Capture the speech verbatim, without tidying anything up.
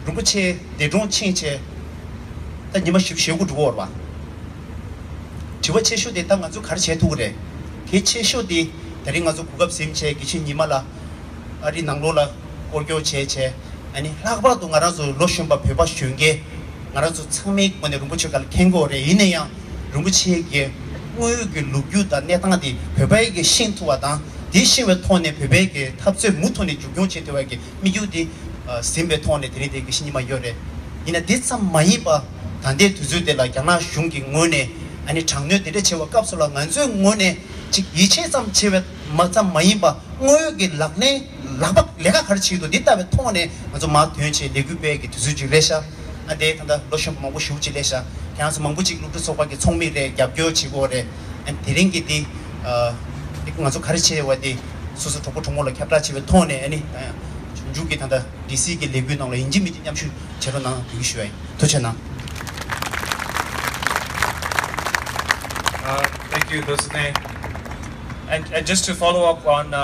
རིན་པོ་ཆེ་འདས་གྲོངས་ཕྱིན་བྱས་ད་ཉི་མ་བཞི་བཅུ་ཞེ་དགུ་འགྲོ་གི་ཡོད་རེད་པ། དྲི་བ་ཆེ་ཤོས་དེ་ད་ང་ཚོ་ག་རེ་བྱེད་ཐུབ་ཀྱི་རེད། གལ་ཆེ་ཤོས་དེ་ད་རིང་ང་ཚོ་གོ་སྐབས་ཟིན་བྱས་དགེ་བཤེས་ཉི་མ་ལགས་ཨ་རི་ནང་ལོགས་ལ་སྐོར་སྐྱོད་བྱས་བྱས། ཨ་ནི་ལྷག་པར་དུ་ང་རང་ཚོ་ལོ་གཞོན་པ་བོད་པ་གཞོན་སྐྱེས་ང་རང་ཚོ་ཚང་མའི་ངོས་ནས་རིན་པོ་ཆེ་སྒང་ལ་མཁྱེན་གྱི་ཡོད་རེད། ཡིན་ན་ཡང་རིན་པོ་ཆེ་གི་དངོས་ཡོད་ཀྱི་ལོ་རྒྱུས་དང་གནས་སྟངས་དེ་བོད་པ་ཡིས་ཤེས་ཐུབ་པ་དང་། དེ་ཤེས་པའི་ཐོག་ནས་བོད་པའི་གི་འཐབ་རྩོད་མུ་མཐུད་ནས་མཇུག་སྐྱོང་བྱེད་ཐུབ་པའི་གི་དམིགས་ཡུལ་དེ་ཨ་ཟིན་པའི་ཐོག་ནས་དེ་རིང་དེ་དགེ་བཤེས་ཉི་མ་ཡོད་རེད། ཡིན་ན་དེ་ཙམ་མ་ཡིན་པ་ད་ལྟའི་དུས་ཚོད་དེ་ལ་རྒྱ་ནག་གཞུང་གི་ངོས་ནས་ཨ་ནི་དྲག་གནོན་དེ་འདྲ་བྱས་པའི་སྐབས་སུ་ལ་ང་ཚོའི་ངོས་ནས་ཅིག་ཡིད་ཆེས་ཙམ་བྱས་པའི་མ་ཙམ་མ་ཡིན་པ་དངོས་ཡོད་ཀྱི་ལག་ལེན་ལག་པ་ལས་ཀ་ག་རེ་བྱེད་ཀྱི་འདུག་འདི་ལྟ་བའི་ཐོག་ནས་ང་ཚོ་མར་ཐོན་བྱས་ལས་འགུལ་སྤེལ་གྱི་དུས་ཚོད་ཅིག་རེད་ཤག་ཨ་འདས་ད་ལྟ་ལོ་གཞོན་པ་མང་པོ་ཞེ་པོ་ཅིག་སླེབས་ཤག་ཁྱེད་རང་ཚོ་མང་པོ་ཅིག་སློབ་ཕྲུག་ཚོགས་པ་གི་ཚོགས་མི་རེད། རྒྱབ་སྐྱོར་བྱེད་དགོས་རེད། ཨ་ནི་དེ་རིང་གི་དེ་ཨ་ང་ཚོ་ག་རེ་བྱས་པ་དེ་སོ་སོ་གྲོགས་པོ་གྲོགས་མོ་ལ་ཁྱབ་བསྒྲགས་བྱེད་པའི་ཐོག་ནས་ཨ་ནི་ཨ་ཞིབ་འཇུག་གི་ད་ལྟ་ཌི་སི་གི་ལས་འགུལ་ནང་ལ་ཡིན་གཅིག་མིན་གཅིག་མཉམ་ཞུགས་བྱེད་རོགས་གནང་། ཐུགས་རྗེ་ཆེ་གནང་། Uh, thank you, Dosane. And, and just to follow up on, uh,